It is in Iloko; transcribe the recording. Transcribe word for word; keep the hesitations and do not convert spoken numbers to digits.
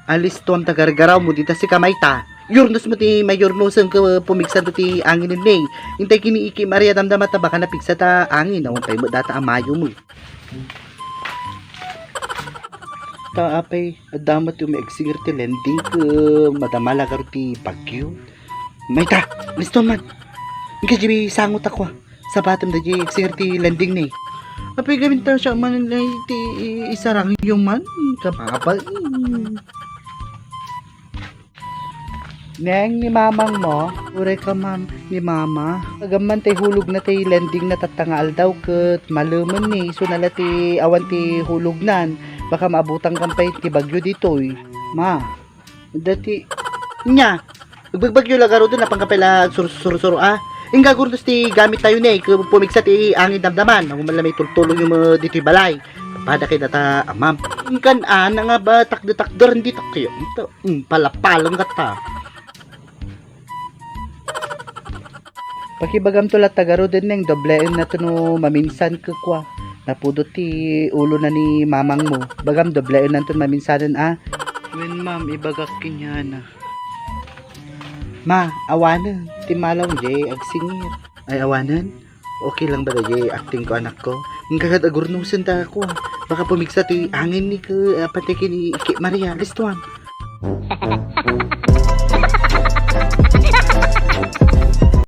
Alistuam ta gargarawmo dita sika, mayta. Yurnos mo ti mayurnosen ket pumigsanto ti angin ni. Intay ken ni Iki Maria, damdama ta baka napigsa ta angin, awan pay met data a mayo mo. Ta apay, adda met ti umiagsingir ti lending ket madamala garo ti bagyo. Mayta, alistuam man. Inka diay sango ta kua. Sabatem daydiay agsingir ti lending ni. Apay gamin ta siya man lay ti isarangyo man, kababal. Neng, ni mamang mo? Uray ka, ma'am, ni mama. Agamman tay hulog na tay lending na tatta nga aldaw ket malemen ni, isu na la ti awan ti hulognan. Baka maabutang kan pay ti bagyo ditoy. Ma, dati, nya, agbagbagyo la garuden, napan ka pay la sur-, sur-, sur-, ah. Ingga gurdos ti gamit tayo ni, ket pumigsa ti angin damdaman. Awan man la may tultulong yung mga ditoy balay. Pada kay data, amam. Ingkan, ah, na nga ba, takde-takderen di takyo. Ito, mm, palapalong ka ta. Pakibagamto latta garuden, Neng, dobleen nato no maminsan ket kua. Napudot ti ulo na ni mamang mo. Bagam dobleen nanton maminsanen, a. Wen, ma'am, ibagak kenyana. Ma, awanen. Timmalaw, jay agsingir. Ay, awanen? Okay lang ba daydiay acting ko, anak ko? Ingka ket agurnosen ta ako, ah. Baka pumigsa ti angin ni ke, ah, pati ken ni Iki Maria. Alistuam.